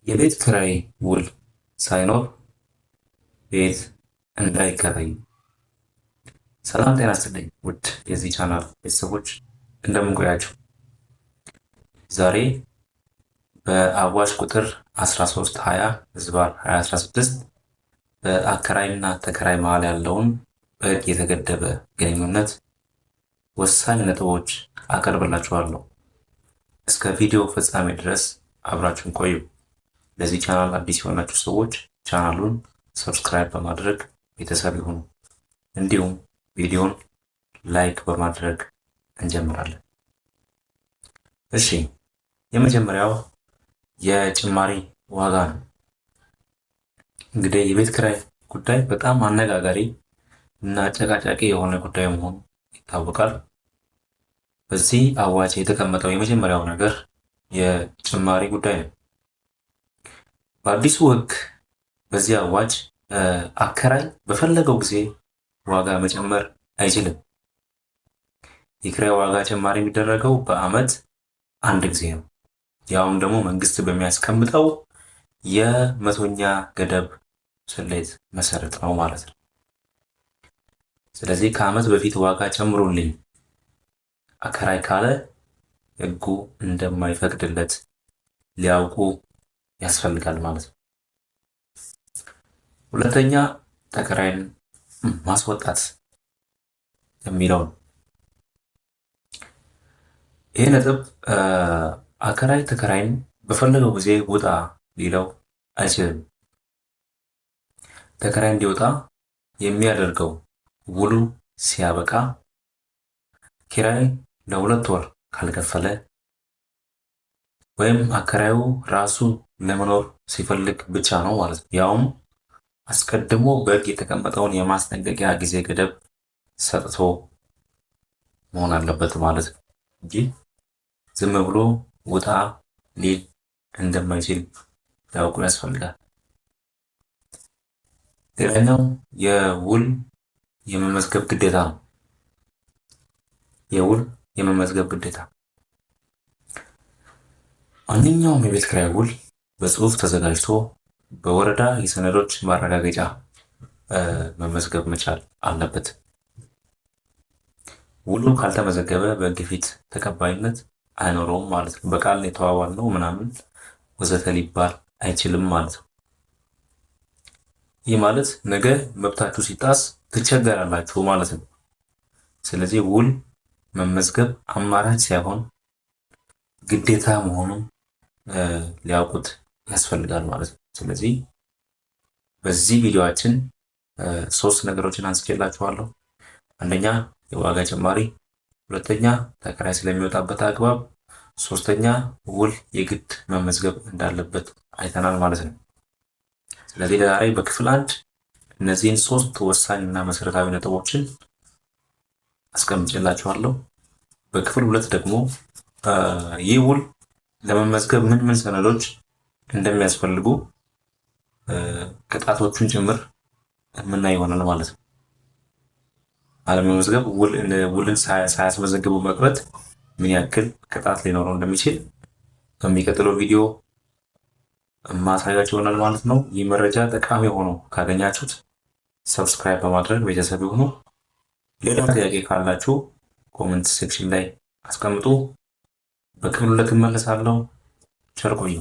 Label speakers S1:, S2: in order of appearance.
S1: የቤት ኪራይ ውል ሳይኖር ቤት እንዳይከራዩ። ሰላም ጤና ይስጥልኝ ውድ የዚህ ቻናል ቤተሰቦች፣ እንደምን ቆያችሁ? ዛሬ በአዋጅ ቁጥር 1320/2016 በአከራይና ተከራይ መሃል ያለውን በሕግ የተገደበ ግንኙነት ወሳኝ ነጥቦች አቀርብላችኋለሁ። እስከ ቪዲዮ ፍጻሜ ድረስ አብራችሁን ቆዩ። ለዚህ ቻናል አዲስ የሆናችሁ ሰዎች ቻናሉን subscribe በማድረግ ቤተሰብ ይሁኑ። እንዲሁም ቪዲዮን like በማድረግ እንጀምራለን። እሺ፣ የመጀመሪያው የጭማሪ ዋጋ ነው። እንግዲህ የቤት ኪራይ ጉዳይ በጣም አነጋጋሪ እና አጨቃጫቂ የሆነ ጉዳይ መሆኑ ይታወቃል። በዚህ አዋጅ የተቀመጠው የመጀመሪያው ነገር የጭማሪ ጉዳይ ነው። በአዲሱ ሕግ በዚህ አዋጅ አከራይ በፈለገው ጊዜ ዋጋ መጨመር አይችልም። የኪራይ ዋጋ ጭማሪ የሚደረገው በዓመት አንድ ጊዜ ነው። ያውም ደግሞ መንግስት በሚያስቀምጠው የመቶኛ ገደብ ስሌት መሰረት ነው ማለት ነው። ስለዚህ ከዓመት በፊት ዋጋ ጨምሩልኝ አከራይ ካለ ሕጉ እንደማይፈቅድለት ሊያውቁ ያስፈልጋል ማለት ነው። ሁለተኛ ተከራይን ማስወጣት የሚለው ነው። ይህ ነጥብ አከራይ ተከራይን በፈለገው ጊዜ ውጣ ሊለው አይችልም። ተከራይ እንዲወጣ የሚያደርገው ውሉ ሲያበቃ፣ ኪራይ ለ2 ወር ካልከፈለ ወይም አከራዩ ራሱ ለመኖር ሲፈልግ ብቻ ነው ማለት ነው። ያውም አስቀድሞ በሕግ የተቀመጠውን የማስጠንቀቂያ ጊዜ ገደብ ሰጥቶ መሆን አለበት ማለት ነው እንጂ ዝም ብሎ ውጣ ሊል እንደማይችል ሊያውቁ ያስፈልጋል። ሌላኛው የውል የመመዝገብ ግዴታ ነው። የውል የመመዝገብ ግዴታ፣ ማንኛውም የቤት ኪራይ ውል በጽሁፍ ተዘጋጅቶ በወረዳ የሰነዶች ማረጋገጫ መመዝገብ መቻል አለበት። ውሉ ካልተመዘገበ በሕግ ፊት ተቀባይነት አይኖረውም ማለት ነው። በቃል የተዋዋልነው ምናምን ወዘተ ሊባል አይችልም ማለት ነው። ይህ ማለት ነገ መብታችሁ ሲጣስ ትቸገራላችሁ ማለት ነው። ስለዚህ ውል መመዝገብ አማራጭ ሳይሆን ግዴታ መሆኑን ሊያውቁት ያስፈልጋል ማለት ነው። ስለዚህ በዚህ ቪዲዮአችን ሶስት ነገሮችን አንስቼላችኋለሁ። አንደኛ የዋጋ ጭማሪ፣ ሁለተኛ ተከራይ ስለሚወጣበት አግባብ፣ ሶስተኛ ውል የግድ መመዝገብ እንዳለበት አይተናል ማለት ነው። ስለዚህ ለዛሬ በክፍል አንድ እነዚህን ሶስት ወሳኝ እና መሰረታዊ ነጥቦችን አስቀምጬላችኋለሁ። በክፍል ሁለት ደግሞ ይህ ውል ለመመዝገብ ምን ምን ሰነዶች እንደሚያስፈልጉ ቅጣቶቹን ጭምር የምናይ ይሆናል ማለት ነው። አለመመዝገብ፣ ውልን ሳያስመዘግቡ መቅረት ምን ያክል ቅጣት ሊኖረው እንደሚችል በሚቀጥለው ቪዲዮ ማሳያችሁ ይሆናል ማለት ነው። ይህ መረጃ ጠቃሚ ሆኖ ካገኛችሁት subscribe በማድረግ ቤተሰብ ይሁኑ። ሌላ ጥያቄ ካላችሁ comment section ላይ አስቀምጡ። በክፍል ሁለት እመለሳለሁ። ቸር ቆዩ።